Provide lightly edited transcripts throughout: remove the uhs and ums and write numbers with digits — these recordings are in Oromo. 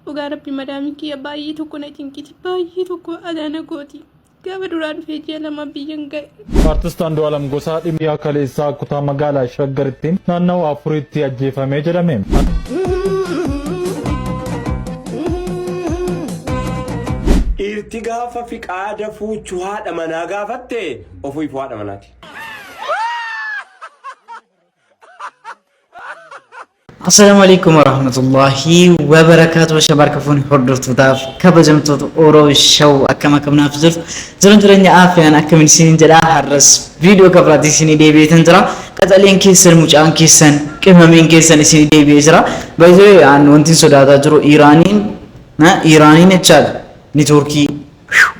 Dhugaa rabbi madaamiin kiyya baay'ee tokko na cinqiti baay'ee tokko adaana gooti. Gaafa duraa dhufee ji'a lama biyyan ga'e. Artist Andu'aalam Gosaa dhimma kaleessaa kutaa magaalaa Shaggaritti naannawa afuritti ajjeefame jedhame. Dhiirti gaafa fiqaada fuuchu haadha manaa gaafatte ofiifu haadha manaati. Assalaamu alaikum warahmatullahi wabarakaatu. Shamarka fuuni hordoftootaaf kabajamtoota Oro Show akkam akkam naaf jirtu jiran jireenya aafiyaan akkamiin isiniin jedha. Har'as viidiyoo kabiraatti isinii deebi'eetan jira. Qaxaleen keessan, mucaan keessan, qimamiin keessan isinii deebi'ee jira. Baay'ee aan wanti sodaataa jiru Iraaniin Iraaniin jechaadha niitoorkii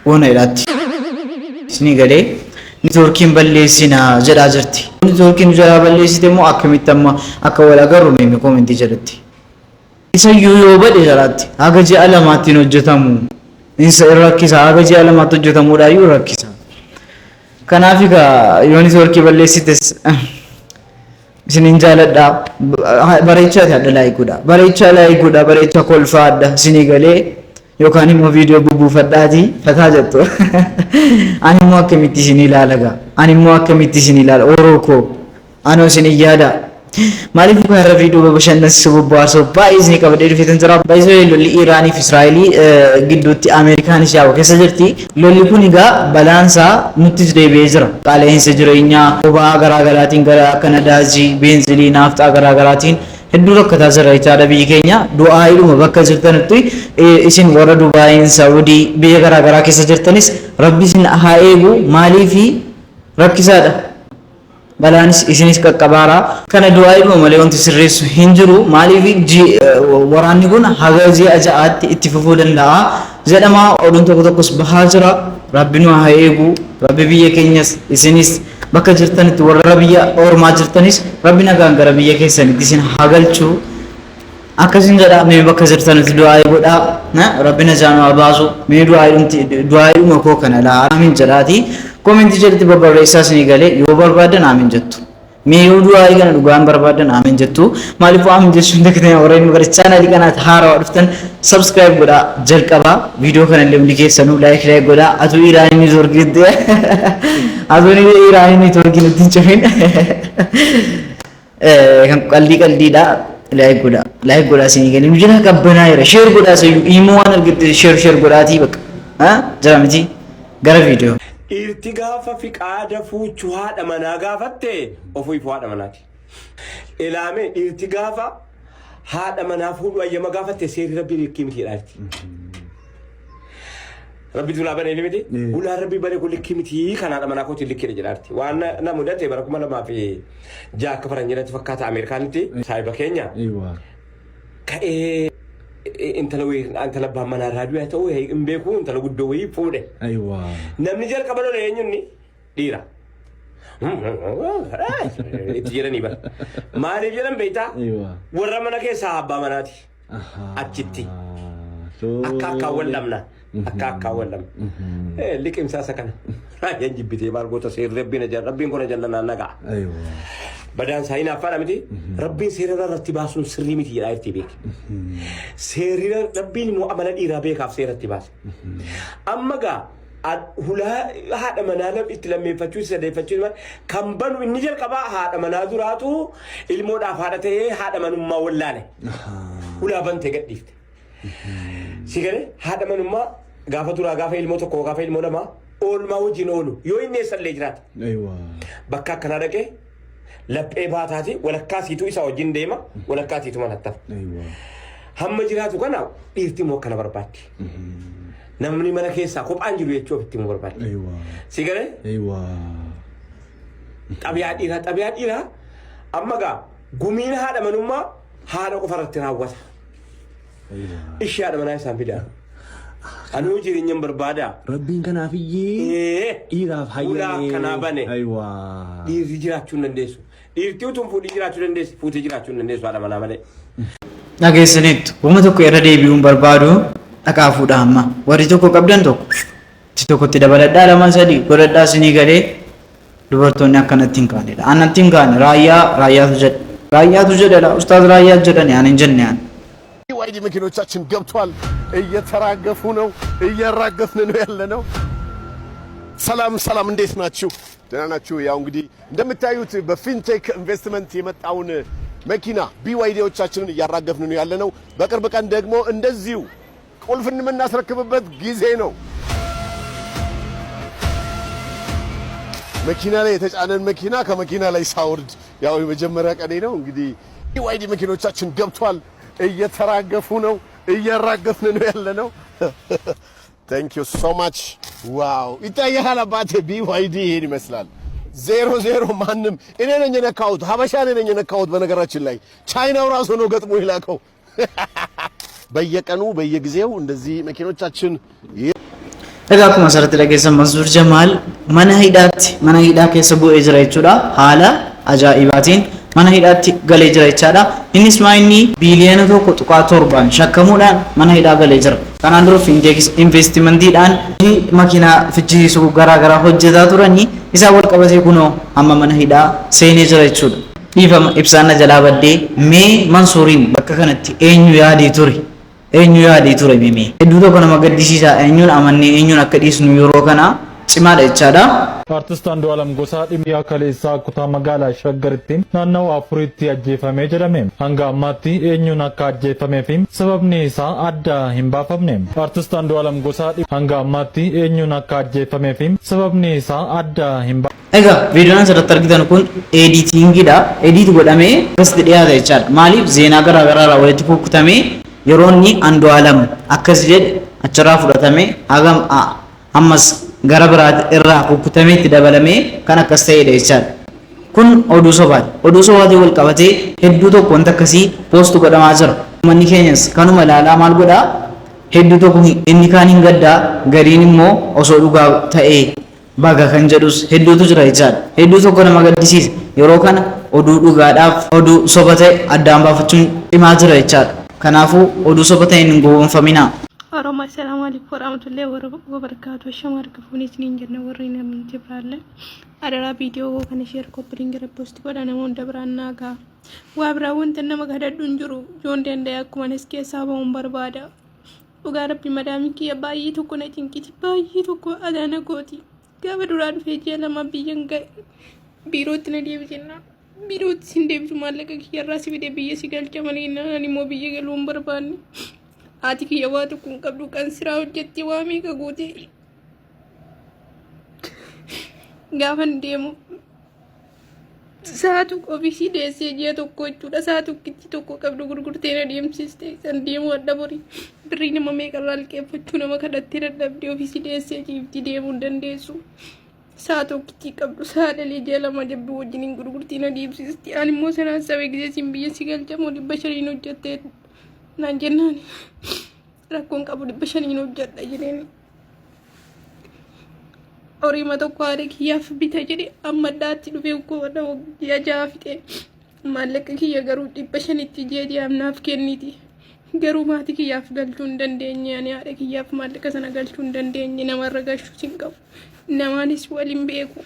goona jedhaatti. Isinii galee niitoorkiin balleessina jedhaa jirti. Niitoorkiin nu jalaa balleessite immoo akkamitti amma akka wal agarru meemi koomentii jalatti. Isayyuu yoo bade jalaatti haga ji'a lamaatti hin hojjetamu. Insa in rakkisa haga ji'a lamaatti hojjetamuudhaayyuu in rakkisa. Kanaaf egaa yoo niitoorkii balleessites isinin jaaladha. Bareechaa hadha like godha. Bareechaa like godha. Bareechaa kolfaa hadha isinii galee yookaan immoo viidiyoo bubuufadhaati fataa jettu. Ani immoo akkamitti isin ilaala gaa. Ani immoo akkamitti isin ilaala oroo koo. Anoo isin yaada. Maaliif kan irra viidiyoo babashannansiisu bobbohaarsu baay'ee isinii qabadhee dhufeetan jira. Baay'ee lolli Iraanii fi Israa'elii gidduutti Ameerikaanis yaa'u keessa jirti. Lolli kun egaa balaan isaa nuttis deebi'ee jira. Qaala'insa jireenyaa, boba'aa garaa garaatiin gara akka nadaajii, beenzilii, naafxaa garaa garaatiin hedduu rakkataa jira jechaadha biyyi keenya. Du'aa'iidhuma bakka jirtanutti isin warra Dubaayin, Saa'udii, biyya garaa garaa keessa jirtanis Rabbi isin haa eegu. Maaliifi rakkisaadha. Balaanis isinis qaqqabaara. Kana du'aa'iidhuma malee wanti sirreessu hin jiru. Maaliif waraanni kun haga ji'a ja'aatti itti fufuu danda'a jedhama. Oduun tokko tokkos bahaa jira. Rabbi nu haa eegu. Rabbi biyya keenyas isinis bakka jirtanitti warra biyya ormaa jirtanis Rabbi nagaan gara biyya keessanitti isin haa galchu. Akkasin jedha mee bakka jirtanitti du'aa'ii godhaa. Rabbi najaa nu haa baasu. Mee du'aa'iidhuma koo kana laa aamin jedhaati. Koomentii jalatti babbarreessaa isinii galee yoo barbaadan aamin jettu. Mee yoo du'aa'ii kana dhugaan barbaadan aamin jettu. Maaliif aamin jechuun dagatina warreen gara chaanaalii kanaatti haarawaa dhuftan subscribe godhaa jalqabaa. Viidiyoo kana illee hundi keessanuu like like godhaa. Atuu Iraanii niitoorkiitti atuu Iraanii niitoorkii nutti hin cufin. Kan qaldii qaldiidha. Like godhaa. Like godhaa isinii galee nu jalaa qabbanaa jira. Share godhaa isayyuu imoo waan argatte share share godhaatii bakka. Jira miti gara viidiyoo. Dhiirti gaafa fiqaada fuuchu haadha manaa gaafatte ofiifu haadha manaati. Ilaame dhiirti gaafa haadha manaa fuudhu ayyama gaafatte seerri rabbii likkii miti jedhaa jirti. Rabbi ulaa banee miti. Ulaan rabbi bane kun likkii miti kan haadha manaa kootiin likkiidha jedhaa jirti. Waan na mudate bara 2006 akka faranjiirratti fakkaata Ameerikaanitti saahiba keenya ka'ee intala wayii intala abbaan manaa irraa du'e ta'uu hin beeku intala guddoo wayii fuudhe. Namni jalqaba lole eenyunni dhiira. Itti jedhanii bara. Maaliif jedhan beektaa? Warra mana keessaa abbaa manaati. Achitti. Akka akkaan wal dhabna. Akka akkaan wal dhabna. Liqimsaa isa kana. Raayyaan jibbitee maal goota seerri rabbiin ajan rabbiin kun ajan naan nagaa. Badaan isaa hinaaffaadha miti. Rabbiin seera irratti baasuun sirrii miti jedhaa jirti beeki. Seerri rabbiin immoo amala dhiiraa beekaaf seeratti baase. Amma gaa hulaa haadha manaa itti lammeeffachuu itti sadeeffachuu kan banu inni jalqabaa haadha manaa duraatu ilmoodhaaf haadha ta'ee haadha manummaa wallaale. Hulaa bantee gadhiifte. Si galee haadha manummaa gaafa duraa gaafa ilmoo tokko gaafa ilmoo lamaa oolmaa wajjin oolu yoo inni eessallee jiraate. Bakka akkanaa dhaqee laphee baataati walakkaa siituu isaa wajjin deema walakkaa siitu manatti hafa. Hamma jiraatu kana dhiirti immoo akkana barbaaddi. Namni mana keessaa kophaan jiru jechuu ofitti immoo barbaaddi. Si galee? Xabiyaa dhiiraa xabiyaa dhiiraa amma gaa gumiin haadha manummaa haadha qofa irratti raawwata. Ishee haadha manaa isaan fidaa. Anuu jireenya hin barbaadaa. Rabbiin kanaaf iyyee Ee, dhiiraaf Ulaa hayyamee. akkanaa bane. Ayiwaa. Dhiirri jiraachuu hin dandeessu. Dhiirti utuu hin fuudhin jiraachuu dandeessi. Fuutee jiraachuu hin dandeessu haadha manaa malee. Dhageessaniittu. Wama tokko irra deebi'uun barbaadu dhaqaa fuudhaa amma. Warri tokko qabdan tokko. Itti tokkotti dabaladhaa lama sadi godhadhaa isinii galee dubartoonni akkanatti hin kaanedha. Anatti hin kaane raayyaa raayyaatu jedhe. Raayyaatu jedhe la ustaaz raayyaa jedhani ani hin jenne ani. ቢዋይዲ መኪኖቻችን ገብቷል። እየተራገፉ ነው፣ እያራገፍን ነው ያለ ነው። ሰላም ሰላም፣ እንዴት ናችሁ? ደህና ናችሁ? ያው እንግዲህ እንደምታዩት በፊንቴክ ኢንቨስትመንት የመጣውን መኪና ቢዋይዲዎቻችንን እያራገፍን ነው ያለ ነው። በቅርብ ቀን ደግሞ እንደዚሁ ቁልፍ የምናስረክብበት ጊዜ ነው። መኪና ላይ የተጫነን መኪና ከመኪና ላይ ሳውርድ ያው የመጀመሪያ ቀኔ ነው። እንግዲህ ቢዋይዲ መኪኖቻችን ገብቷል። እየተራገፉ ነው፣ እያራገፍን ነው ያለ ነው። Thank you so much። Wow፣ ይታያል አባቴ፣ ቢዋይዲ ይሄን ይመስላል። 00 ማንም እኔ ነኝ የነካሁት፣ ሀበሻ እኔ ነኝ የነካሁት። በነገራችን ላይ ቻይናው ራሱ ነው ገጥሞ የላከው። በየቀኑ በየጊዜው እንደዚህ መኪኖቻችን Egaa akkuma asirratti dhageessan Mansuur Jamaal mana hidhaatti mana hidhaa keessa bu'ee jira jechuudha. Haala ajaa'ibaatiin mana hidhaatti galee jira jechaadha. Innis maa inni biiliyoona 1.7n shakkamuudhaan mana hidhaa galee jira. Kanaan dura Finteekis investimantiidhaan makiinaa fichisiisuu garaa garaa hojjetaa turanii isaa wal qabatee kunoo amma mana hidhaa seenee jira jechuudha. Dhiifama, ibsaan na jalaa baddee. Mee Mansuuriin bakka kanatti eenyu yaadee ture? Eenyu yaadee ture mimee? Hedduu tokko nama gaddisiisa. Eenyuun amannee eenyuun akka dhiisnu yeroo kana cimaadha jechaadha. Artist Andu'aalam Gosaa dhimma kaleessaa kutaa magaalaa Shaggaritti naannawaa afuritti ajjeefamee jedhame. Hanga ammaatti eenyuun akka ajjeefamee fi sababni isaa adda hin baafamne. Artist Andu'aalam Gosaa hanga ammaatti eenyuun akka ajjeefamee fi sababni isaa adda hin Egaa viidiyoon asirratti argitan kun editingiidha. Edit godhamee akkasitti dhiyaata jechaadha. Maaliif zeenaa garaa garaa irraa walitti kukkutamee yeroo inni Andu'aalam akkas jedhe achirraa fudhatamee hagam ammas gara biraatti irraa kukkutamee itti dabalamee kan akkas ta'edha jechaadha. Kun oduu sobaati. Oduu sobaatiin wal qabatee hedduu tokko wanta akkasii post godhamaa jira. Uummanni keenyas kanuma ilaalaa maal godhaa? Hedduu tokko inni kaan hin gaddaa, gariin immoo osoo dhugaa ta'ee baga kan jedhus hedduutu jira jechaadha. Hedduu tokko nama gaddisiisa. Yeroo kana oduu dhugaadhaaf oduu soba ta'e addaan baafachuun cimaa jira jechaadha. Kanaafuu oduu soba ta'een hin gowwoomfaminaa. Oromoo, assalaamu alaikum warahmatullahi wabarakaatu. Shama harka isiniin jenna. Warri namni biraallee adaraa viidiyoo kana share, copy link, repost godha, nama hunda biraan naagaa. Waa biraa wanta nama kadhadhu hin jiru. Yoon danda'e akkuma anis keessaa ba'uun barbaada. Dhugaa rabbi, madaamii kiyya baay'ee tokko na cinqiti, baay'ee tokko adaana gooti. Gaafa duraa dhufee ji'a 2 biyyan ga'e biirootti na deebisennaa. Biirootti sin deebisu, maallaqa kiyyarraa si fide biyya si galcha malee naan immoo biyya galuu hin barbaanne. Haati kiyya waa tokko hin qabdu, kan siraa hojjetti waa meeqa goote. Gaafan deemu saatu ofiisii deessee ji'a 1 jechuudha. Sa'a tokkitti tokko qabdu gurgurtee na deemsiste. San deemu adda borii birrii nama meeqarraa liqeeffachuu nama kadhattee dadhabdee ofiisii deessee ciifti, deemuu hin dandeessu. Sa'a tokkitti qabdu sa'a dhalee ji'a 2 jabbii wajjiniin gurgurtii na deemsisti. Ani immoo sanaan sabee gisee siin biyya si galchamoo 500n hojjettee naan jennaan, rakkoon qabu, 500n hojjedha jedheen. Horiima tokko haadha kiyyaaf bita jedhe. Amma addaatti dhufee ukkubadha ji'a 6 fixe. Maallaqa kiyya garuu 500tti ji'a ji'aaf naaf kenniti. Garuu maatii kiyyaaf galchuu hin dandeenye. Ani haadha kiyyaaf maallaqa sana galchuu hin dandeenye. Namarra galchuus hin qabu. Namaanis waliin beeku.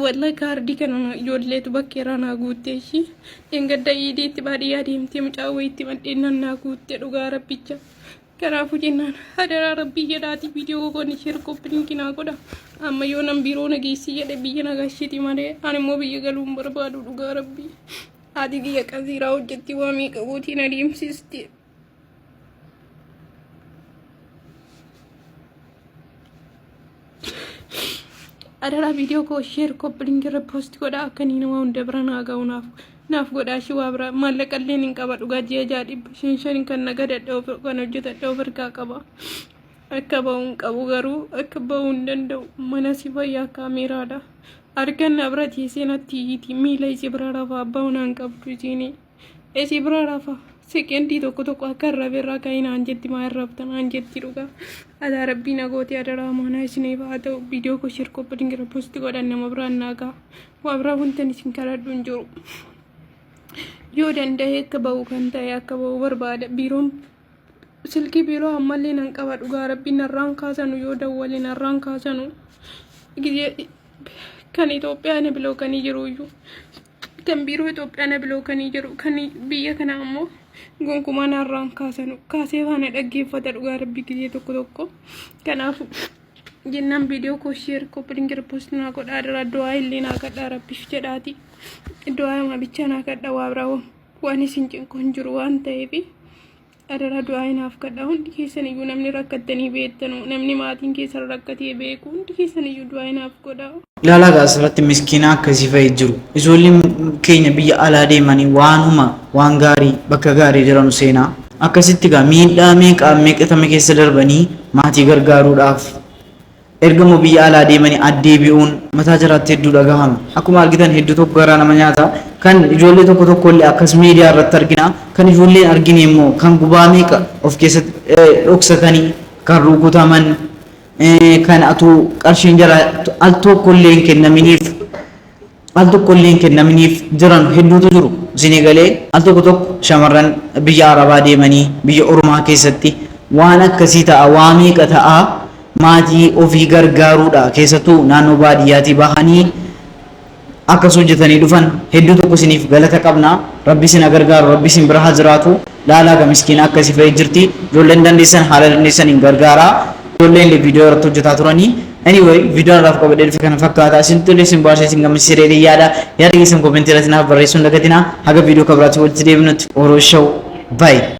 Wallahi, kaardii kana ijoolleetu bakkeerraa naa guutte ishii. Dheengadda iidiitti baadiyyaa deemtee mucaa wayiitti madheennan naa guutte, dhugaa rabbicha. Kanaafuu jennaan hadaraa rabbii jedhaati viidiyoo kun share, copy link naa godha. Amma yoo nan biiroo na geessi jedhe biyya na gashiti malee ani immoo biyya galuu hin barbaadu, dhugaa rabbii. Haati kiyya qasiiraa hojjetti, waa meeqa gootii na deemsisti. Adaraa viidiyoo koo share, copy link, irra post godha, akka inni nama hunda bira naa ga'u naaf godhaa. Shi waa biraa maallaqa illee hin qaba, dhugaa. Ji'a 6 500 kan nagadadha kan hojjetadha of harkaa qaba. Akka ba'u hin qabu, garuu akka ba'uu hin danda'u. Mana si fayyaa kaameeraadha arganna bira teessee natti iyyiti. Miila isii bira rafa, abbaa naan qabdu isiini isii bira rafa. Seqendii tokko tokko akka hin rafeerraa ka'ii naan jetti, maa hin rafta naan jetti. Dhugaa adaa rabbii na goote. Adaraa maanaa isiniif haa ta'u. Viidiyoo koo share, copy link, irra post godhan, nama biraan naa ga'a. Waa biraa wantan isin kadhadhu hin jiru. Yoo danda'e akka ba'u kan ta'e akka ba'u barbaada. Biiroon silkii biiroo ammallee nan qaba, dhugaa rabbii narraan kaasanu, yoo dawwale narraan kaasanu. Gizee kan Itoophiyaa na bilookanii jiru iyyuu, kan biiroo Itoophiyaa na bilookanii jiru, kan biyya kanaa ammoo Gonkumaa narraan kaasanu kaasee faana dhaggeeffata dhugaa rabbi gizee tokko tokko. Kanaafuu jennaan viidiyoo koo share copy link repost naa godhaa dira du'aa illee naa kadhaa rabbiif jedhaati. Du'aa himaa bichaa naa kadhaa waa biraa waan isin cinqu hin jiru waan ta'eef adaraa du'aa naaf kadhaa hundi keessan iyyuu namni rakkattanii beektanu namni maatiin keessan rakkatee beeku hundi keessan iyyuu du'aa naaf godhaa. Ilaalaa gaa asirratti miskiina akkasii fa'i jiru. Ijoolleen keenya biyya alaa deemanii waanuma waan gaarii bakka gaarii jiranu seenaa. Akkasitti gaa miidhaa meeqaa meeqatame keessa darbanii maatii gargaaruudhaaf erga immoo biyya alaa deemanii addeebi'uun mataa jaraatti hedduu dhagahama. Akkuma argitan hedduu tokko garaa nama nyaata. Kan ijoollee tokko tokko illee akkas miidiyaa irratti argina. Kan ijoolleen argine immoo kan gubaa meeqa of keessatti dhoksatanii kan rukutaman kan atuu qarshiin jara al tokko illee hin kennaminiif al tokko illee hin kennaminiif jiran hedduutu jiru. Isinii galee al tokko tokko shamarran biyya Arabaa deemanii biyya Oromaa keessatti waan akkasii ta'a waa meeqa ta'a maatii ofii gargaaruudha keessattuu naannoo baadiyyaatii bahanii akkas hojjetanii dhufan hedduu tokko isiniif galata qabna. Rabbi isin haa gargaaru, rabbi isin bira haa jiraatu. Laalaa ga miskiina akkasii fa'ee jirti. Ijoolleen dandeessan haala dandeessaniin gargaaraa. Ijoolleen illee viidiyoo irratti hojjetaa turanii. Anyway, viidiyoon irraaf qabadhee dhufe kana fakkaata. Isin tolee isin baarsee isin gammachiisee yaada. Yaada keessan koomentii irratti naaf barreessuu hin dagatinaa. Haga viidiyoo kabiraatti walitti deebinutti Oro Show. Bye.